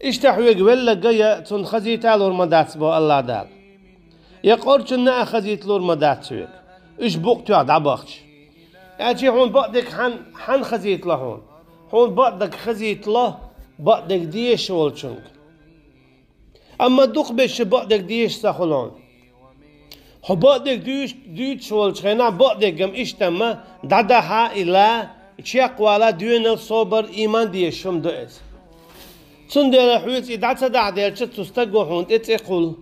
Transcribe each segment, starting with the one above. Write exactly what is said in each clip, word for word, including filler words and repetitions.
Иштта хьоьга велларг а цунна хазийта лур ма дац, бо АллахӀ Дала. Я къорчунна а хазийта лур ма дац хьоьга, уьш букъ тоьхна дӀабахча. Аьлча хьуна бакъдерг хьан-, хьанна хазийта ло хьуна? Хьуна бакъдерг хазийта ло бакъдерг дезаш волчунга. Амма дукхаберш бакъдерг дезаш ца хуьлу хьуна. Хьо бакъдерг дуьйцуш, дуьйцуш волчу хенахь бакъдерг-м иштта-м дӀадахьа а, илла а, чекхвала а доьналла, собар, ийман дезаш хӀума ду иза. Цундела хьоьца и дӀа ца дахьаделча, цу стага хьуна тӀе цӀе кхуллу.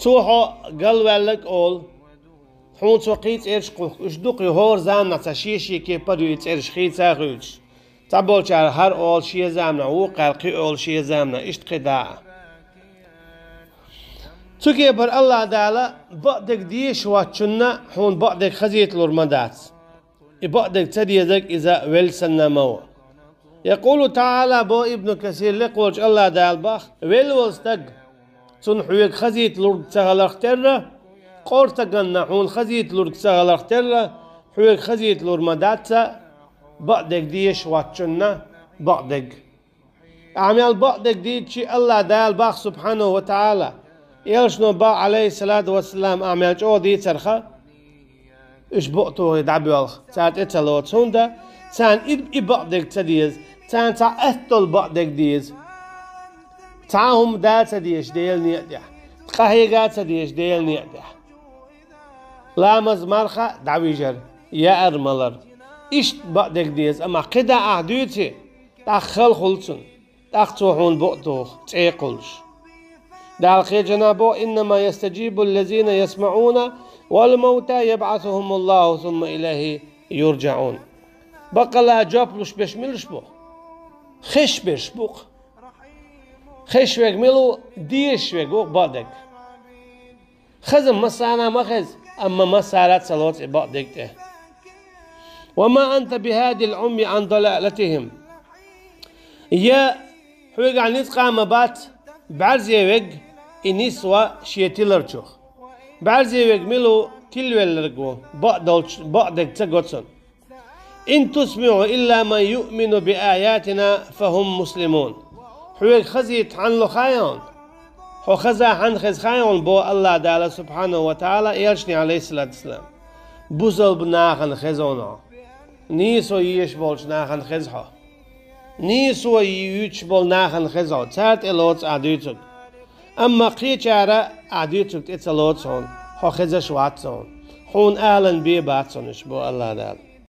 Цо хьо галваьлларг олу. Хьуна цо кхин цӀераш кхухку, уьш ду-кх хӀора заманахь цхьа шен-шен кепара ю и цӀераш хийца а хуьйцуш. Цхьаболчара хӀара олу шен заманахь, вукхара кхин олу шен заманахь, иштта кхидӀа а. Цу кепара АллахӀ Дала бакъдерг дезаш воцчунна хьуна бакъдерг хазийта лур ма дац. И бакъдерг ца дезарг иза велла санна ма ву. Якъулу ТаӀала, бо Ибну Касир, лекха волчу АллахӀ Дала боху: велла волу стаг, цунна хьоьга хазийта лург ца хиларх терра, къора стаганна хьуна хазийта лург ца хиларх терра, хьоьга хазийта лур ма дац бакъдерг дезаш воцчунна бакъдерг. Ахьа мел бакъдерг дийцича, АллахӀ Дала боху, субхьанаху ва таӀала, элчано боху, Ӏалайхиссалату вассалам, ахьа мел чӀогӀа дийцарх, уьш бакъ тухий дӀабоьлху, цара тӀе ца лоцу, хӀунда царна и, и бакъдерг ца деза, царна цхьа атталла бакъдерг деза. Цхьа а хӀума да ца дезаш Делан некъа тӀехь, къахьега а ца дезаш Делан некъа тӀехь. Ламаз, марха дӀавижар, яар, малар. Иштта бакъдерг деза, амма кхидӀа ахь дуьйций, тӀаккха хала хуьлу цунна, тӀаккха цо хьуна бакъ туху, цӀе кхуллуш. Дала кхечанхьа боху: «Иннама ястаджибу ллазина ясмаӀуна, вал мавта ябӀасухумуллаху сумма илайхи юрджаӀун». Баккъалла жоп луш берш милаш бу? Хезаш берш бу-кх. Хезаш верг мила ву? Дезаш верг ву бакъдерг. Хаза массарна а ма хеза, амма массара а ца лоцу и бакъдерг тӀе. «Ва ма анта бихӀадил Ӏумйи Ӏан далалатихӀим». Я хьоьгахь ницкъ а ма бац бӀаьрзе верг и нисван шен тиларчух. БӀаьрзе верг мила ву? Тилавелларг ву, бакъдолчу бакъдерг ца го цунна. «Ин тусмиӀу илла ман юъмину би аятина фахум муслимун». Хьоьга хазийта хьанна ло хаьий хьуна? Хьо хаза хьанна хеза хаьий хьуна, боху АллахӀ Дала субхьанаху ва таӀала элчане, Ӏалайхиссалату вассалам. Бусалба нахана хеза хьуна хьо. Нийсо езаш болчу нахана хеза хьо. Нийсо юьйцуш болу нахана хеза хьо. Цара тӀе лоцу ахь дуьйцург. Амма кхечара ахь дуьйцург тӀе ца лоцу хьуна. Хьо хезаш вац хьуна. Хьуна алан бен бац хьуна уьш, боху АллахӀ Дала.